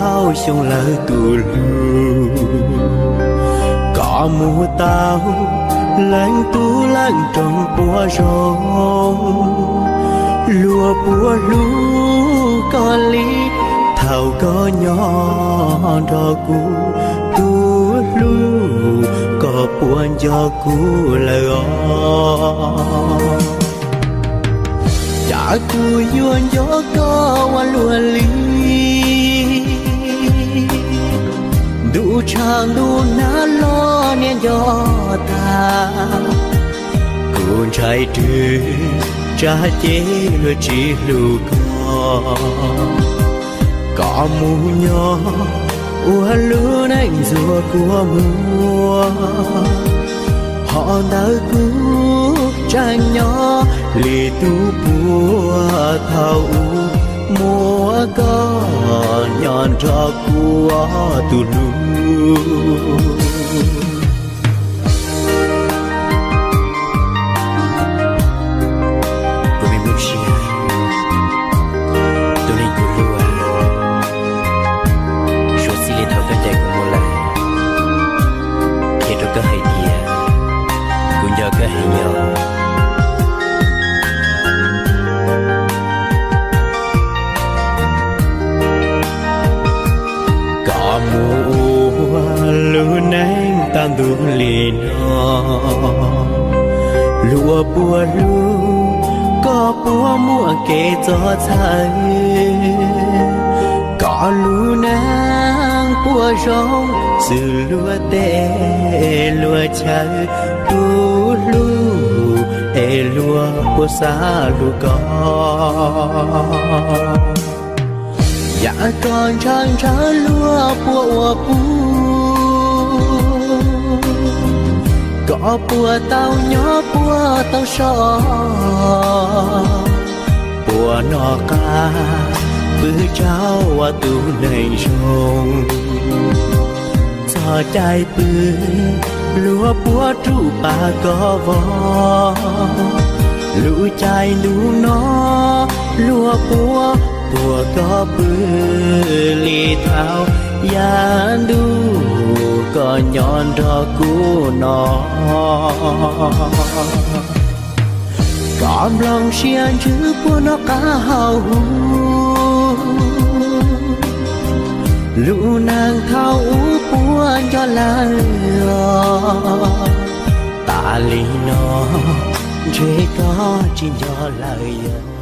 Tau xyoo lawm tus hlub, koj mus tau leej tub leej roog puag zoo, luag puas hlub koj li thaum koj nyob nrog kuv? Tus hlub, koj puas nco kuv lawm os? Cas kuv yuav nco koj ua luaj li, ntuj tshav ntuj nag los niam nco tag. Kuv ntshai rwg tsam ces luag tsis hlub koj, koj mus nyob ua lub neej ntxuag kua muag. Hov ntawd kuv tseem nyob li tus puag thaum ub, muaj koj nyob nrog kuv tus hlub. Kuv me muj sia, tus neeg kuv hlub, suav txij li thaum koj ncaim kuv mus lawm, qhia rau koj hais tias kuv nco koj heev yom. Koj mus ua lub neej tag ntuj li no, luag puas hlub, koj puas muaj kev txom txhawj, koj lub neej puas zoo xws luag tej luag chaw, tus hlub, es luag puas xav hlub koj? Yam koj ntshaw ntshaw luag puas ua pub, koj puas tau nyob puas tau so, puas noj qab pw tsaug ua tus neeg zoo. Txog caij pw luag puas rub pas koj vog, lub caij ntuj no luag puas tuag koj pw li thaum yav ntuj koj nyob nrog kuv no. Koj nplooj siab ntsws puas noj qab haus huv, lub neej thaum ub puas nco lawm os, tas li no ntshe koj tsis nco lawm yog.